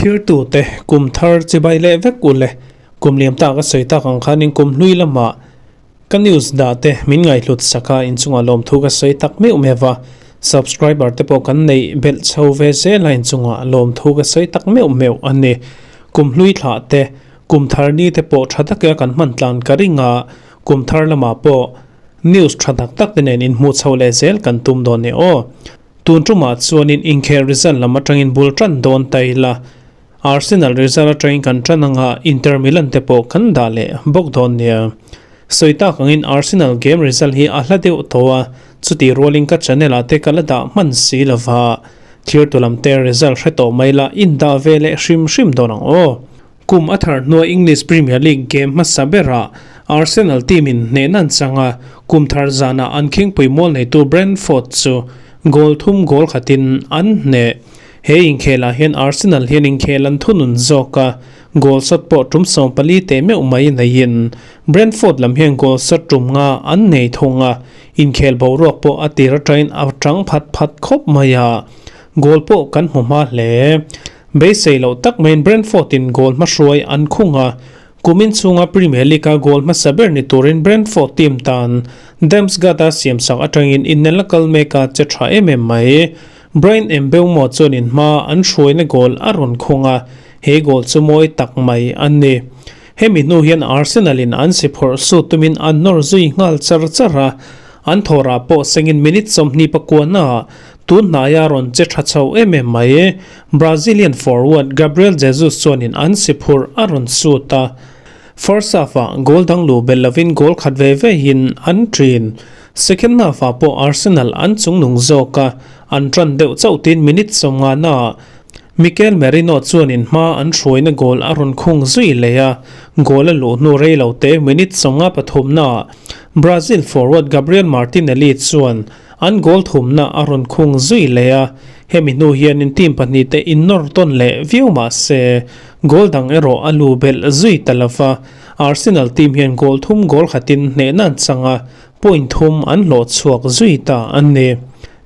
Thirtute kum thar chibai leh vek u le. Kum liam tak a sawi tak ang khanin kum hlui lamah ka news dah te min ngaihhlut sak a, inchungah lawmthu ka sawi tak meuh meuh a. Subscriber te pawh kan neih belh chho ve zel a, inchungah lawmthu ka sawi tak meuh meuh a ni. Kum hlui thlah te, kum thar ni te pawh tha taka kan hman tlan ka ring a, kum thar lamah pawh news tha tak tak te nen inhmuh chho leh zel kan tum dawn ni aw. Tun tumah chuanin inkhel result lam atangin bul tan dawn ta ila, Arsenal result atangin kan tan anga Inter Milan te pawh kan dah leh bawk dawn nia. Sawi tak angin Arsenal game result hi a hla deuh tawh a, chutih rualin ka channel ah te ka la dah hman si lova, thirtu lam te result hre tawh mai la in dah ve leh hrim hrim dawn ang aw. Kum a thar hnua English Premier League game hmasa berah Arsenal team in hnehna an chang a, kum thar zanah an khingpui mual neitu Brentford chu goal thum goal khatin an hneh. He inkhelah hian Arsenal hian inkhel an thunun zawk a, goal shot pawh tum 14 teh meuh mai neiin Brentford lam hian goal shot tum nga an nei thung a, inkhel boruak pawh a tir atangin a tang phat phat khawp mai a, goal pawh kan hmu hma hle. Beisei loh tak maiin Brentford in goal hmahruai an khung a, kumin chhunga Premier League-a goal hmasa ber ni turin Brentford team tan Damsgaard-a siamsak atangin innel a kal mek a che tha em em mai. Bryan Mbeumo chuan hma an hruaina goal a rawn khung a, he goal chu mawi tak mai a ni. Hemi hnu hian Arsenal in an si phawrh sut tumin an nawr zui nghal char char a, an thawrah pawh sengin minute 29 ah Tun hnaia rawn che tha chho em em mai. Brazilian forward Gabriel Jesus chuanin an si phurh a rawn sut a. First half-ah goal dang luh belh lovin goal khat ve vein an ṭin. Second half-ah pawh Arsenal an chungnung zawk a, an ṭan deuh chauh tin minute 50 naah Mikel Merino chuanin hma an hruaina goal a rawn khung zui leh a, goal a luh hnu rei lo te minute 53 naah Brazil forward Gabriel Martinelli chuan An goal thumna a rawn khung zui leh a, hemi hnu hianin team pahnihte innawr tawn leh viau mah se, goal dang erawh a lu belh zui ta lo va, Arsenal team hian goal thum goal khatin hnehna an chang a, point thum an hlawh chhuak zui ta a ni.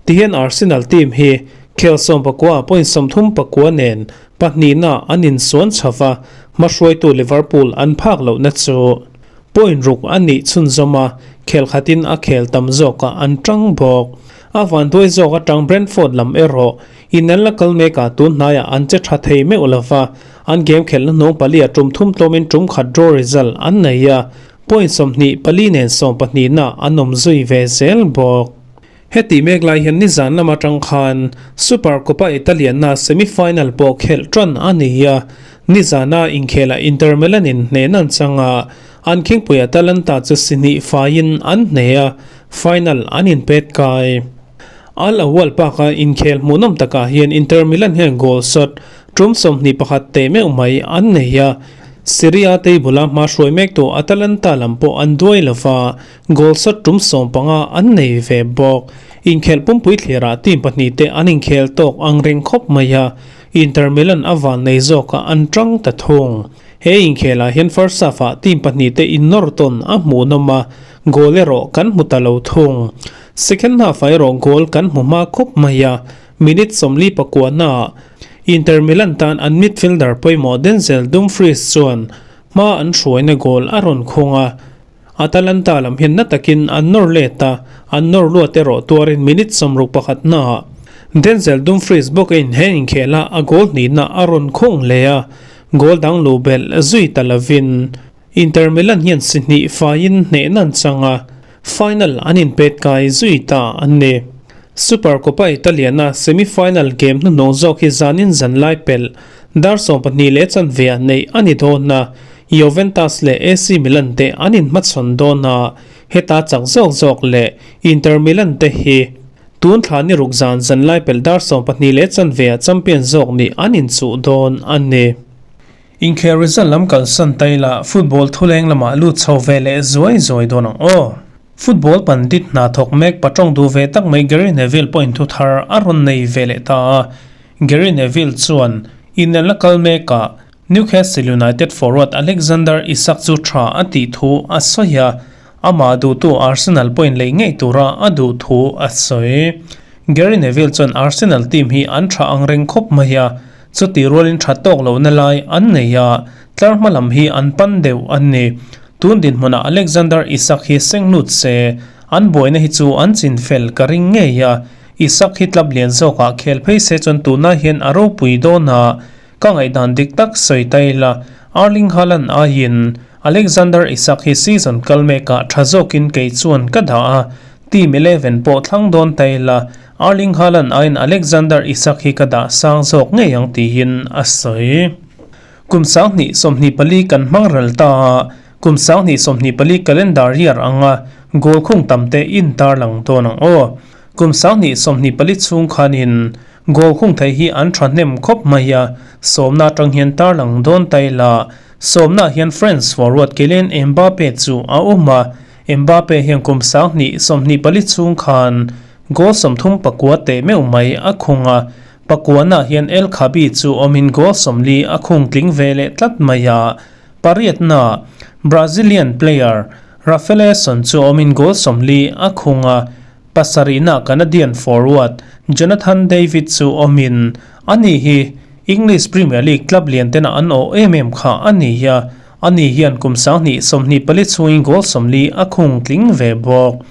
Tihian Arsenal team hi khel 19 ah point 34 nen pahnihna an insuan chho va, hmahruaitu Liverpool an phak lohna chu Point ruk a nih chhunzawm a, khel khatin a khel tam zawkah an tang bawk. A vanduai zawk atang Brentford lam erawh inel la kal mekah tun hnaiah an che tha thei meuh lo va, an game khelhna hnung palia tum thum tlawmin tum khat draw result an nei a, point 24 nen sawmpahnihna an awm zui ve zel bawk. Heti mek lai hian nizan lam atang khan Super Coppa Italiana semi-final pawh khelh tan a ni a, nizana inkhelah Inter Milan in hnehna an chang a, an khingpui Atalanta chu si hnih faiin an hneh a, final an inpet kai. Al Awwal Park-a inkhel hmuhnawm takah hian Inter Milan hian goal shot tum 21 teh meuh mai an nei a, Serie A table a hma hruai mektu Atalanta lam pawh an duai lova, Goal shot tum 15 an nei ve bawk. Inkhelh pumpui thlirah team pahnih te an inkhel tawk ang reng khawp mai a, Inter Milan a van nei zawkah an tang ta thung. He inkhelah hian first half-ah team pahnih te innawr tawn a hmuhnawm a, goal erawh kan hmu ta lo thung. Second half-ah erawh goal kan hmu hma khawp mai a, minute 49 naah Inter Milan tan an midfielder pawimawh Denzel Dumfries chuan hma an hruaina goal a rawn khung a, Atalanta lam hian na takin an nawr let a, an nawr luat erawh tuarin minute 61 naah Denzel Dumfries bawkin he inkhela a goal hnihna a rawn khung hle a, goal dang luh belh zui ta lovin Inter Milan hian si hnih faiin hnehna an chang a, final an inpet kai zui ta an ni. Super Coppa Italiana semi-final game hnuhnawng zawk hi zanin zan lai pelh dar 12:15 ah neih a ni dawn a, Juventus leh AC Milan te an inhmachhawn dawn a, heta chak zawk zawk leh Inter Milan te hi tun thla ni ruk zan zanlai pelh dar 12:15 ah champion zawk nih an inchuh dawn a ni. Inkhel result lam kalsan taila football thuleng lamah lut chho ve leh zuai zuai dawn ang aw. Football pandit hna thawk mek patawng duh ve tak mai Gary Neville pawhin thu thar a rawn nei ve leh ta a. Gary Neville chuan inelna kal mekah Newcastle United forward Alexander Isak chu tha a tih thu a sawi a, amah duhtu Arsenal pawhin lei ngei tura a duh thu a sawi. Gary Neville chuan Arsenal team hi an tha ang reng khawp mai a, Chutih rualin tha tawk lohna lai an nei a, tlar hma lam hi an pan deuh an ni. Tun dinhmunah Alexander Isak hi seng lut se, an buaina hi chu an chin fel ka ring ngei a. Isak hi club lian zawkah khel phei se chuan tunah hian a ropui dawn a, ka ngaihdan dik tak sawi ta ila, Erling Haaland aiin Alexander Isak hi season kal mekah tha zawkin kei chuan ka dah a, Team 11 pawh thlang dawn ta ila, Erling Haaland aiin Alexander Isak hi ka dah sang zawk ngei ang tiin a sawi. Kum 2024 kan hmang ral ta a, kum 2024 calendar year anga goal khung tam te in tarlang dawn ang aw. Kum 2024 chhung khanin goal khung thei hi an thahnem khawp mai a, sawmna atang hian tarlang dawn ta ila, sawmna hian France forward Kylian Mbappe chu a awm a, Mbappe hian kum 2024 chhung khan goal 39 teh meuh mai a khung a, pakuanah hian El Kaabi chu awmin goal 40 a khung tling ve leh tlat mai a. Pariatna, Brazilian player Rafaelson chu awmin goal 40 a khung a, pasarihna Canadian forward Jonathan David chu awmin ani hi English Premier League club lian tena an awh em em kha a ni a, Ani hian kum 2024 chhungin goal 40 a khung tling ve bawk.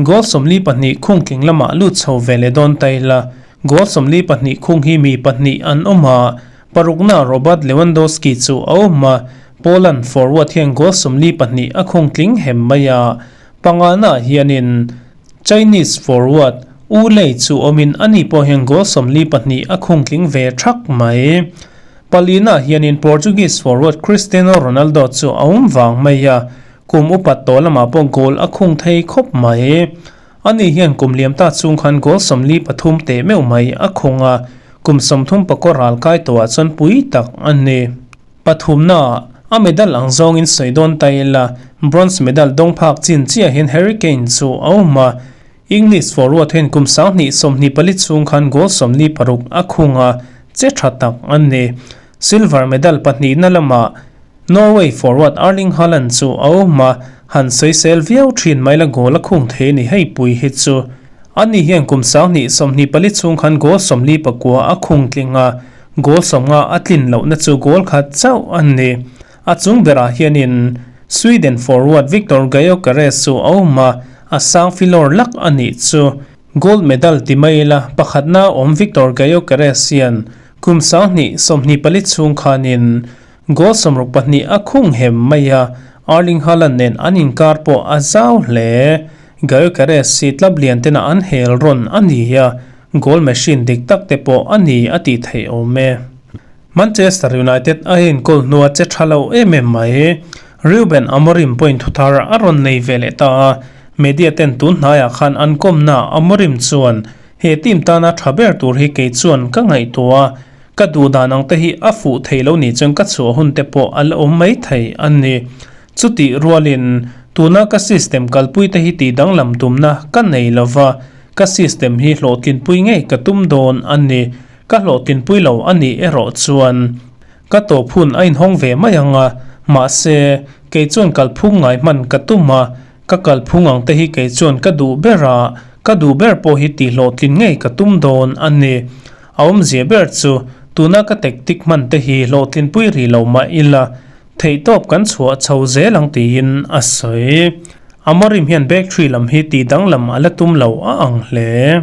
Goal 42 khung tling lamah lut chho ve leh dawn ta ila, goal 42 khung hi mi pahnih an awm a, parukna Robert Lewandowski chu a awm a, Poland forward hian goal 42 a khung tling hem mai a, pangana hianin Chinese forward Wu Lei chu awmin ani pawh hian goal 42 a khung tling ve thak mai. Palina hianin Portuguese forward Cristiano Ronaldo chu a awm vang mai a, kum upat tawh lamah pawh goal a khung thei khawp mai. Ani hian kum liam ta chung khan goal 43 teh meuh mai a khung a, kum 34 ral kai tawhah chuan pui tak a ni. Pathumna, a medal ang zawngin sawi dawn ta ila, bronze medal dawng phak chin chiah hian Harry Kane chu a awm a, English forward hian kum 2024 chhung khan goal 46 a khung a, che tha tak a ni. Silver medal pahnihna lamah Norway forward Erling Haaland chu a awm a, han sawisel viau thin mai la goal a khung thei a ni hei pui hi chu. Ani hian kum 2024 chhung khan goal 49 a khung tling a, goal 50 a tlin lohna chu goal khat chauh a ni. A chung berah hianin Sweden forward Viktor Gyökeres chu a awm a, a sang filawr lak a nih chu. Gold medal ti mai ila pakhatna awm Viktor Gyökeres hian kum 2024 chhung khanin goal 62 a khung hem mai a, Erling Haaland nen an inkar pawh a zau hle. Gyökeres hi club lian tena an hel rawn a ni a, goal machine dik tak te pawh a ni a tih theih awm e. Manchester United a enkawl hnua che tha lo em em mai. Ruben Amorim pawhin thuthar a rawn nei ve leh ta a, media ten tun hnaiah khan an kawmna Amorim chuan he team tana tha ber tur hi kei chuan ka ngaihtuah a, ka duh dan ang te hi a fuh thei lo nih chuan ka chhuah hun te pawh a la awm mai thei a ni. Chutih rualin tuna ka system kalpui te hi tih danglam tumna ka nei lova, ka system hi hlawhtlinpui ngei ka tum dawn a ni. Ka hlawhtlinpui lo a nih erawh chuan ka tawp hun a inhawng ve mai ang a, mahse, kei chuan kalphung ngai hman ka tum a, ka kalphung ang te hi kei chuan ka duh ber a, ka duh ber pawh hi tih hlawhtlin ngei ka tum dawn a ni. A awmzia ber chu tuna ka tactic hman te hi hlawhtlinpui rih lo mah ila, theihtawp kan chhuah chho zel ang tiin a sawi. Amorim hian back three lam hi tih danglam a la tum lo a ang hle.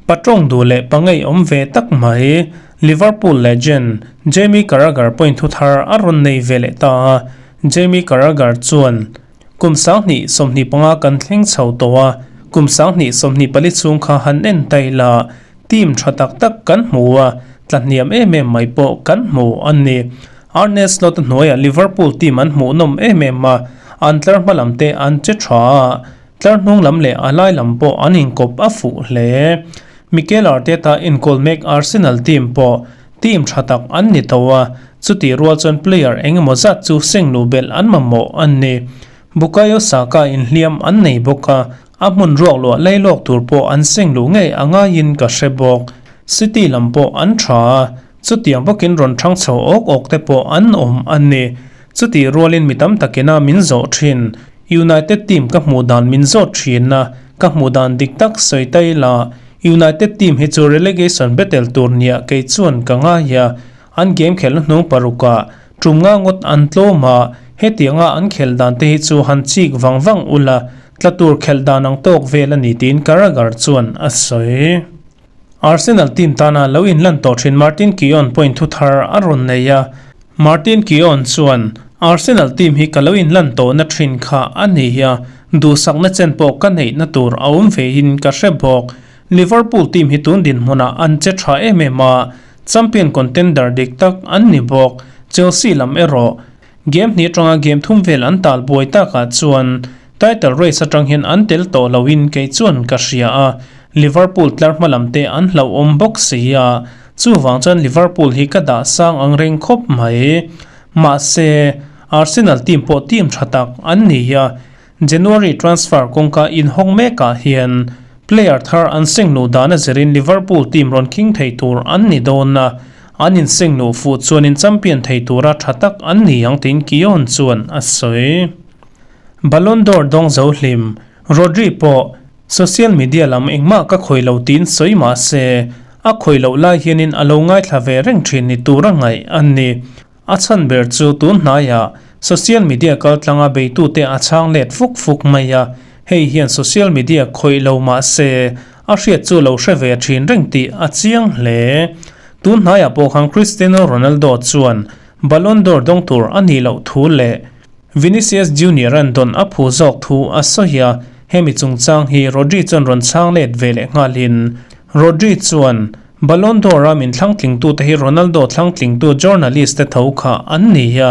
Patawng duh leh pangaih awm ve tak mai Liverpool legend Jamie Carragher pawhin thuthar a rawn nei ve leh ta a, Jamie Carragher chuan, Kum 2025 kan thleng chho tawh a, kum 2024 chhung kha han en ta ila, team tha tak tak kan hmu a, tla hniam em em mai pawh kan hmu a ni. Arne Slot a hnuaiah Liverpool team an hmuhnawm em em a, an tlar hma lam te an che tha a, Tlar hnung lam leh a lai lam pawh an inkawp a fuh hle. Mikel Arteta enkawl mek Arsenal team pawh team tha tak an ni tho a, chutih rual chuan player eng emaw zat chu sengluh belh an mamawh an ni. Bukayo Saka inhliam an nei bawk a, a hmun ruak luah lailawk tur pawh an sengluh ngei a ngaiin ka hre bawk. City lam pawh an tha a, chutiang bawkin rawn thang chho awk awk te pawh an awm a ni. Chutih rualin mi tam takina min zawh thin. United team ka hmuh dan min zawt thin a, ka hmuh dan dik tak sawi ta ila, United team hi chu relegation battle tur nia kei chuan ka ngai a, an game khelhna hnung parukah tum nga ngawt an tlawm a, hetianga an khelh dan te hi chu han chik vang vang ula, tla tur khelh dan ang tawk vel a ni tiin Carragher chuan a sawi. Arsenal team tana lo inlan tawh thin Martin Keown point thu thar a rawn nei a, Martin Keown chuan, Arsenal team hi ka lo inlan tawhna thin kha a ni a, duhsakna chen pawh ka neihna tur a awm ve in ka hre bawk. Liverpool team hi tun dinhmunah an che tha em em a, champion contender dik tak an ni bawk. Chelsea lam erawh Game hnih atanga game thum vel an tal buai takah chuan title race atang hian an tel tawh loin kei chuan ka hria a, Liverpool tlar hma lam te an hlauhawm bawk si a, chuvang chuan Liverpool hi ka dah sang ang reng khawp mai. Mahse, Arsenal team pawh team tha tak an ni a, January transfer kawngka inhawng mekah hian player thar an sengluh dan a zirin Liverpool team rawn khing thei tur an ni dawn a, an insengluh fuh chuanin champion thei tura tha tak an ni ang tiin Keown chuan a sawi. Ballon d'Or dawng zo hlim, Rodri pawh social media lam engmah ka khawih lo tiin sawi mah se, a khawih loh lai hianin a lo ngaithla ve reng thin ni tura ngaih a ni. A chhan ber chu tun hnaiah social media kaltlanga beitute a chhang let fuk fuk mai a, hei hian social media khawih lo mah se a hriat chu lo hre ve thin reng tih a chiang hle. Tun hnaiah pawh khan Cristiano Ronaldo chuan Ballon d'Or dawng tur a nih loh thu leh Vinicius Junior-a'n dawn a phu zawk thu a sawi a, hemi chungchang hi Rodri chuan rawn chhang let ve leh nghalin Rodri chuan Ballon d'Or-a min thlangtlingtute hi Ronaldo thlangtlingtu journalist te tho kha an ni a,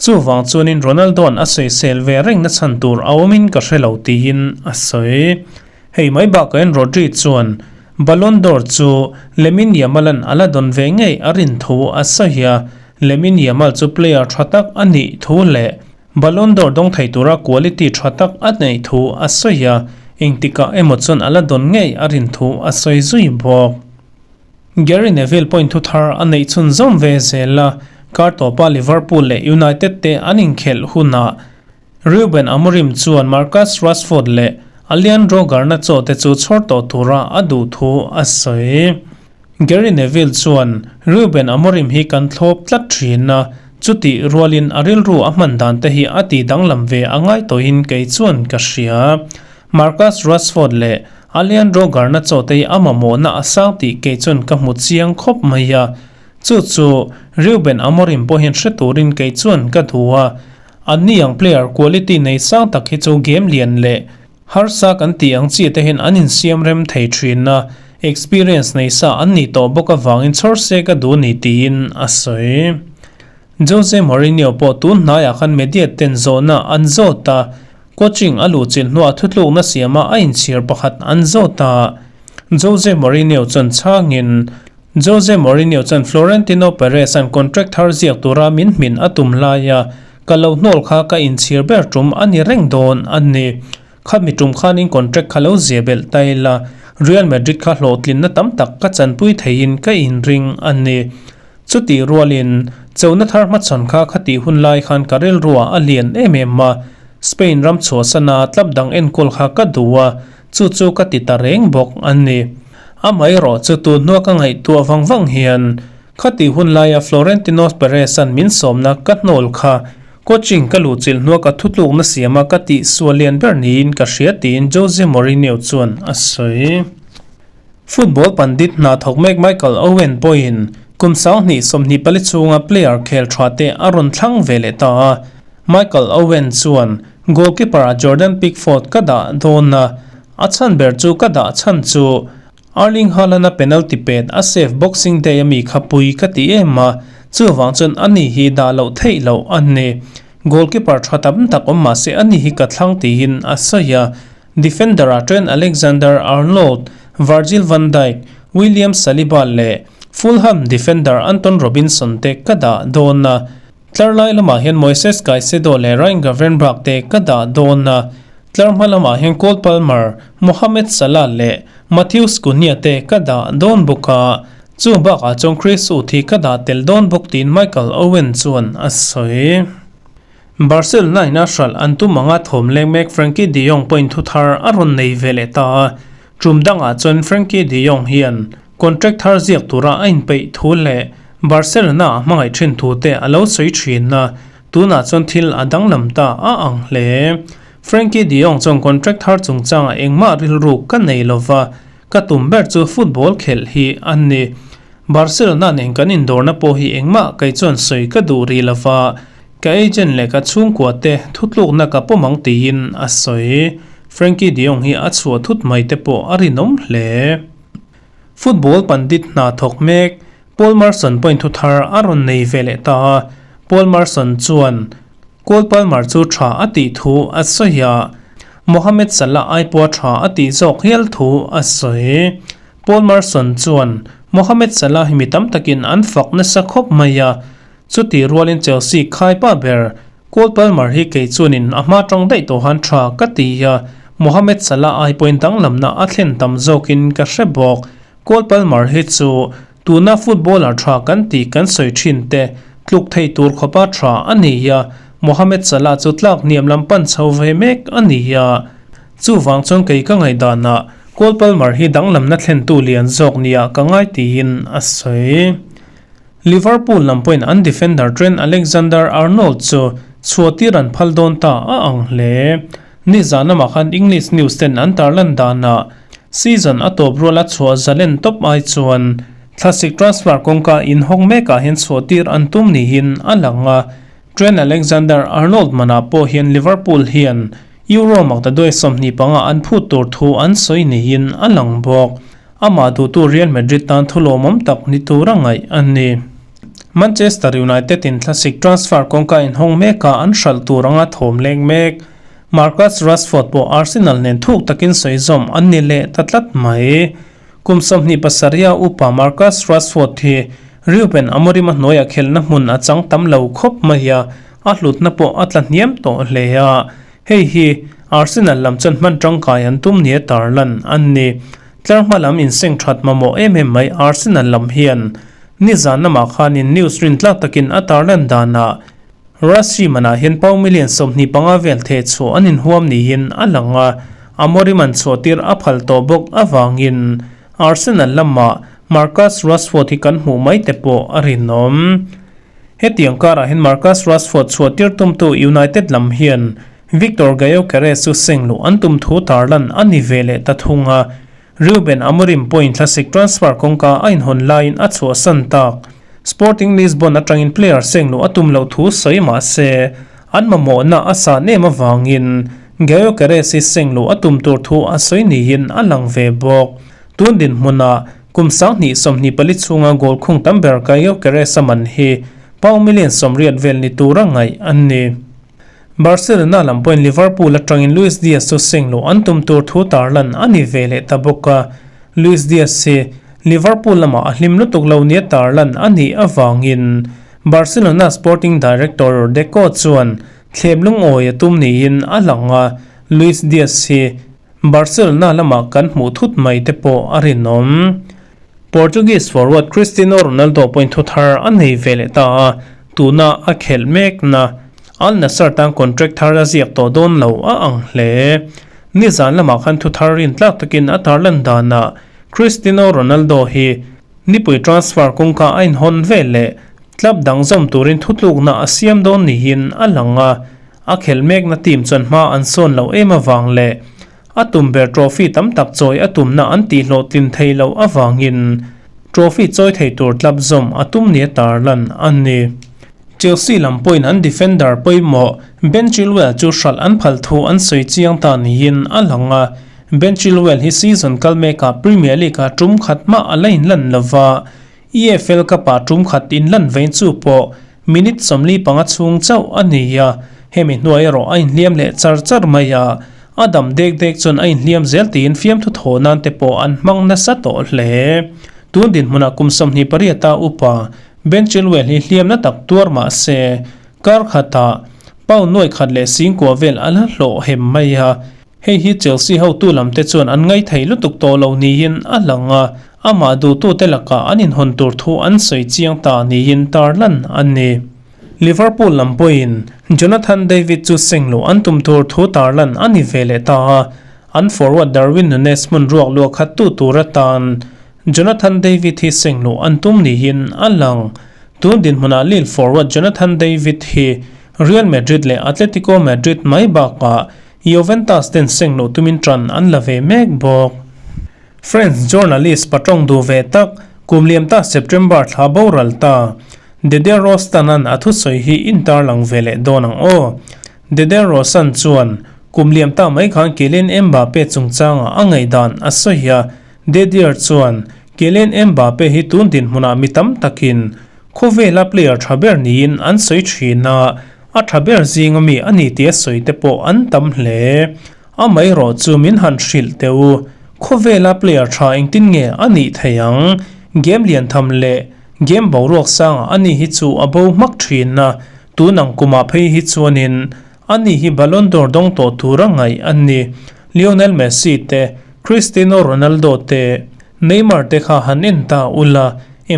chuvang chuanin Ronaldo-a'n a sawisel ve reng na chhan tur a awmin ka hre lo tiin a sawi. Hei mai bakah Rodri chuan Ballon d'Or chu Lamine Yamal-a'n a la dawn ve ngei a rin thu a sawi a, Lamine Yamal chu player tha tak a nih thu leh Ballon d'Or dawng thei tura quality tha tak a neih thu a sawi a, engtikah emaw chuan a la dawn ngei a rin thu a sawi zui bawk. Gary Neville point thu thar a neih chhunzawm ve zel a, kar tawpa Liverpool leh United te an inkhelh hunah Ruben Amorim chuan Marcus Rashford leh Alejandro Garnacho te chu chhawr tawh tura a duh thu a sawi. Gary Neville chuan, Ruben Amorim hi kan thlawp tlat thin a, chutih rualin a rilru a hman dan te hi a ti danglam ve a ngai tawhin kei chuan ka hria. Marcus Rashford leh Alejandro Garnacho te hi a mamawhna a sang tih kei chuan ka hmu chiang khawp mai a, chu chu Ruben Amorim pawhin hre turin kei chuan ka duh a, anni ang player quality nei sang tak hi chu game lian leh Harsa kan tih ang chi te hian an insiam rem thei thin a, experience nei sa an nih tawh bawk avangin chhawr se ka duh ni tiin a sawi. Jose Mourinho pawh tun hnaiah khan media ten zawhna an zawt a, coaching a luhchilh hnuah thutlukna siama a inchhir pakhat an zawt a, Jose Mourinho chuan chhangin, Jose Mourinho chuan Florentino Perez-a'n contract thar ziak tura min hmin a tum laia ka lo hnawl kha ka inchhir ber tum a ni reng dawn a ni. Khami tum khanin contract kha lo zia belh ta ila, Real Madrid kha hlawhtlinna tam tak ka chanpui theiin ka inring a ni. Chutih rualin, chona thar hmachhawn kha khatih hun lai khan ka rilruah a lian em em a, Spain ram chhuahsana club dang enkawl kha ka duh a, Chu chu ka ti ta reng bawk a ni. Amaherawh chu tun hnua ka ngaihtuah vang vang hian khati hun laia Florentino Perez-a'n min sawmna ka hnawl kha coaching ka luhchilh hnua ka thutlukna siama ka tihsual lian ber niin ka hria tiin Jose Mourinho chuan a sawi. Football pandit hna thawk mek Michael Owen pawhin kum 2024 chhunga player khel tha te a rawn thlang ve leh ta a. Michael Owen chuan Goalkeeper-ah Jordan Pickford ka dah dawn a, a chhan ber chu ka dah chhan chu Erling Haaland-a penalty pet a save Boxing Day-a mi kha pui ka ti em a, chuvang chuan ani hi dah loh theih loh a ni. Goalkeeper tha tam tak awm mah se ani hi ka thlang tiin a sawi a, defender-ah Trent Alexander-Arnold, Virgil van Dijk, William Saliba leh Fulham defender Anton Robinson te ka dah dawn a. Tlar lai lamah hian Moises Caicedo leh Ryan Gravenberch te ka dah dawn a, tlar hma lamah hian Cole Palmer, Mohamed Salah leh Matheus Cunha te ka dah dawn bawk a, chu bakah chuan Chris Wood hi ka dah tel dawn bawk tiin Michael Owen chuan a sawi. Barcelona in a hralh an tum anga thawm leng mek Frenkie de Jong pawhin thu thar a rawn nei ve leh ta a. Tum dangah chuan Frenkie de Jong hian contract thar ziak tura a inpeih thu leh Barcelona a hmangaih thin thu te a lo sawi thin a, tunah chuan thil a danglam ta a ang hle. Frenkie de Jong chuan contract thar chungchangah engmah rilru ka nei lova, ka tum ber chu football khelh hi a ni. Barcelona nen kan indawrna pawh hi engmah kei chuan sawi ka duh rih lova, Ka agent leh ka chhungkua te thutlukna ka pawm ang tiin a sawi. Frenkie de Jong hi a chhuah thut mai te pawh a rinawm hle. Football pandit hna thawk mek Paul Merson pawhin thu thar a rawn nei ve leh ta a. Paul Merson chuan Cole Palmer chu tha a tih thu a sawi a, Mohamed Salah ai pawha tha a tih zawk hial thu a sawi. Paul Merson chuan Mohamed Salah hi mi tam takin an fak nasa khawp mai a, Chutih rualin Chelsea khaipa ber Cole Palmer hi kei chuanin a hma tang daih tawh han tha ka ti a, Mohamed Salah ai pawhin danglamna a thlen tam zawkin ka hre bawk. Cole Palmer hi chu tuna footballer tha kan tih kan sawi thin te tluk thei tur khawpa tha a ni a, Mohamed Salah chu tlak hniam lam pan chho ve mek a ni a. Chuvang chuan kei ka ngaihdanah Cole Palmer hi danglamna thlentu lian zawk nia ka ngai tiin a sawi. Liverpool lam pawhin an defender Trent Alexander-Arnold chu chhuahtir an phal dawn ta a ang hle. Nizan lamah khan English news ten an tarlan danah season a tawp ruala chhuah zalen tawp ai chuan thlasik transfer kawngka inhawng mekah hian chhuahtir an tum niin a lang a. Trent Alexander-Arnold manah pawh hian Liverpool hian Euro maktaduai 25 an phut tur thu an sawi niin a lang bawk. Amah duhtu Real Madrid tan thu lawmawm tak ni tura ngaih a ni. Manchester United in thlasik transfer kawngka inhawng mekah an hralh tur anga thawm leng mek. Marcus Rashford pawh Arsenal nen thuk takin sawi zawm an ni leh ta tlat mai. Kum 27 upa Marcus Rashford hi Ruben Amorim a hnuaiah khelhna hmun a chang tam lo khawp mai a, a hlutna pawh a tla hniam tawh hle a. Hei hi Arsenal lam chuan hman tangkai an tum nia tarlan an ni. Tlar hma lam inseng that mamawh em em mai Arsenal lam hian nizan lamah khanin news rintlak takin a tarlan danah Rassi manah hian pound million 25 vel theh chhuah an inhuam niin a lang a, Amorim an chhuahtir a phal tawh bawk avangin Arsenal lamah Marcus Rashford hi kan hmuh mai te pawh a rinawm. Hetiang karah hian Marcus Rashford chhuahtir tumtu United lam hian Victor Gyokeres chu seng luh an tum thu tarlan a ni ve leh ta thung a, Ruben Amorim pawhin thlasik transfer kawngka a inhawn laiin a chhuahsan tak. Sporting Lisbon atangin player seng luh a tum loh thu sawi mah se, an mamawhna a san em avangin Gyokeres hi seng luh a tum tur thu a sawi niin a lang ve bawk. Tun dinhmunah Kum 2024 chhunga goal khung tam ber Gyokeres a man hi pound million 80 vel ni tura ngaih an ni. Barcelona lam pawhin Liverpool atangin Luis Diaz chu seng luh an tum tur thu tarlan a ni ve leh ta bawk a. Luis Diaz hi Liverpool lamah a hlim lutuk lo nia tarlan a nih avangin Barcelona sporting director Deco chuan thlem lungawi a tum niin a lang a, Luis Diaz hi Barcelona lamah kan hmuh thut mai te pawh a rinawm. Portuguese forward Cristiano Ronaldo pawhin thu thar a nei ve leh ta a, tuna a khelh mekna Al Nassr tan contract thar a ziak tawh dawn lo a ang hle. Nizan lamah khan thu thar rintlak takin a tarlan danah Cristiano Ronaldo hi nipui transfer kawngka a inhawn ve leh club dang zawm turin thutlukna a siam dawn niin a lang a, A khelh mekna team chuan hma an sawn loh em avang leh a tum ber trophy tam tak chawi a tumna an tihhlawhtlin thei loh avangin trophy chawi thei tur club zawm a tum nia tarlan a ni. Chelsea lam pawhin an defender pawimawh Ben Chilwell chu hralh an phal thu an sawi chiang ta niin a lang a, Ben Chilwell hi season kal mekah Premier League-ah tum khat mah a la inlan lova, EFL Cup-ah tum khat inlan vein chu pawh Minute 45 chhung chauh a ni a, hemi hnuai erawh a inhliam leh char char mai a, a dam dek dek chuan a inhliam zel tiin fiamthu thaw nan te pawh an hmang nasa tawh hle. Tun dinhmunah kum 28 a upa Ben Chilwell hi hliamna tak tuar mah se, kar khatah pound nuai khat leh singkua vel a la hlawh hem mai a, Hei hi Chelsea hotu lam te chuan an ngaithei lutuk tawh lo niin a lang a, amah duhtute lakah an inhawn tur thu an sawi chiang ta niin tarlan an ni. Liverpool lam pawhin Jonathan David chu seng luh an tum tur thu tarlan a ni ve leh ta a, An forward Darwin Nunez hmun ruak luah khat tu tur atan Jonathan David hi seng luh an tum niin a lang. Tun dinhmunah Lille forward Jonathan David hi Real Madrid leh Atletico Madrid mai bakah Juventus ten seng luh tumin tan an la ve mek bawk. French journalist patawng duh ve tak kum liam ta September thla boral ta Didier Rostand-a'n a thusawi hi intarlang ve leh dawn ang aw. Didier Rostand chuan kum liam ta mai khan Kylian Mbappe chungchangah a ngaihdan a sawi a, Didier chuan Kylian Mbappe hi tun dinhmunah mi tam takin khawvela player tha ber niin an sawi thin a, a tha ber zinga mi a ni tih a sawi te pawh an tam hle. Amaherawh chu min han hrilh teh u, khawvela player tha engtin nge a nih thei ang? Game lian tham leh game boruak sangah a ni hi chu a bo hmak thin a, tun ang kumah phei hi chuanin a ni hi Ballon d'Or dawng tawh tur a ngaih a ni. Lionel Messi te, Cristiano Ronaldo te, Neymar te kha han en ta ula,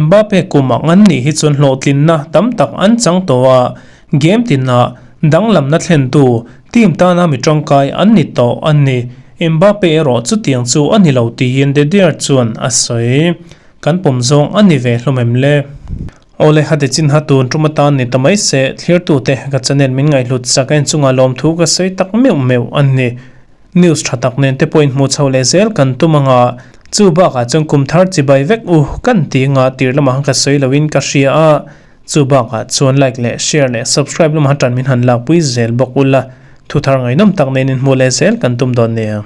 Mbappe kum ang an nih hi chuan hlawhtlinna tam tak an chang tawh a, Game tinah danglamna thlentu team tana mi tangkai an ni tawh a ni. Mbappe erawh chutiang chu a ni lo tiin Didier chuan a sawi. Kan pawm zawng a ni ve hlawm em le? Awle hati chin ha tun tum atan ni ta mai se, thlirtute ka channel min ngaihhlut chak a inchungah lawmthu ka sawi tak meuh meuh a ni. News tha tak nen te pawhin hmuh chho leh zel kan tum anga, chu bakah chuan kum thar chibai vek u kan ti anga tir lamah ka sawi loin ka hria a. Chu bakah chuan like leh share leh subscribe lamah tan min han lakpui zel bawk ula, thuthar ngaihnawm tak nen inhmuh leh zel kan tum dawn nia.